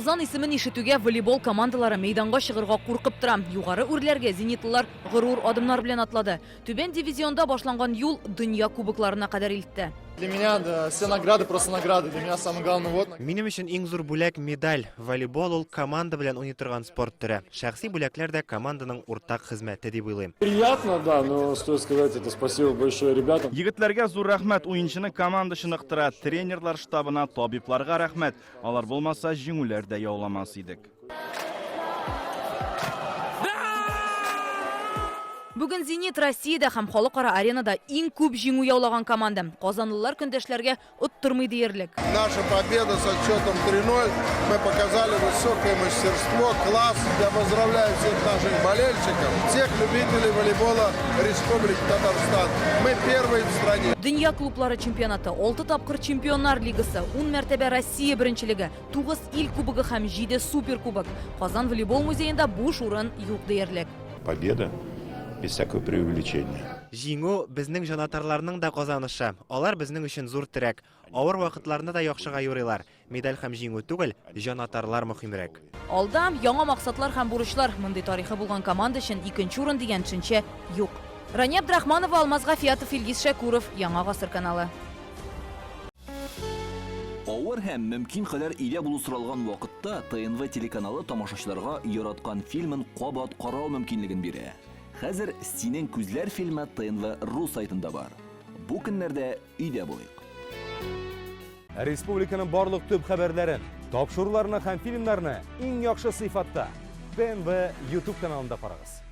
Казан исемен ишетүгә волейбол командалары мәйданга чыгырга куркып тора. Югары үрләргә зенитлылар горур адымнар белән атлады. Түбән дивизионда башланган юл дөнья кубокларына кадәр илтте. Для меня да, все награды просто награды. Для меня самое главное вот. Минем өчен иң зур бүләк медаль. Волейбол ул команда белән уйный торган спорт төре. Шәхси бүләкләр дә команданың уртак хезмәте дип уйлыйм. Приятно, да, но стоит сказать, это спасибо большое ребятам. Егетләргә зур рәхмәт, уенчыны команда чыныктыра, тренерлар штабына, табибларга рәхмәт. Алар булмаса, җиңүләр дә яуламас идек. Бүген Зенит Россиядә һәм халыкара аренада иң күп җиңү яулаган команда. Казанлылар көндәшләргә оттырмый диярлек. Наша победа со счетом 3-0. Мы показали высокое мастерство, класс. Я поздравляю всех наших болельщиков, всех любителей волейбола Республики Татарстан. Мы первые в стране. Дөнья клублары чемпионаты, 6 тапкыр Чемпионнар лигасы, 10 мәртәбә Россия беренчелеге, 9 ил кубогы һәм 7 суперкубок. Казан волейбол музеенда буш урын юк диярлек. Победа без всякого преувеличения. Җиңү, безнең җанатарларның да казанышы. Алар безнең өчен зур терәк. Авыр вакытларны да яхшыга юрыйлар. Медаль һәм җиңү түгел, җанатарлар мөһимрәк. Алда, яңа максатлар һәм бурычлар. Мондый тарихы булган команда өчен икенче урын дигән төшенчә юк. Рания Абдрахманова, Алмаз Гафиятов, Илгиз Шәкүров, Яңа гасыр каналы. Авыр һәм мөмкин кадәр өйдә булу соралган вакытта ТНВ телеканалы тамашачыларга яраткан фильмын кабат карау мөмкинлеген бирә. Хәзер Синең күзләр фильмы ТНВ ру сайтында бар. Бу көннәрдә өйдә булыйк. Республиканың барлык төп хәбәрләрен, тапшыруларны һәм фильмнарны иң яхшы сыйфатта ТНВ YouTube каналында карагыз.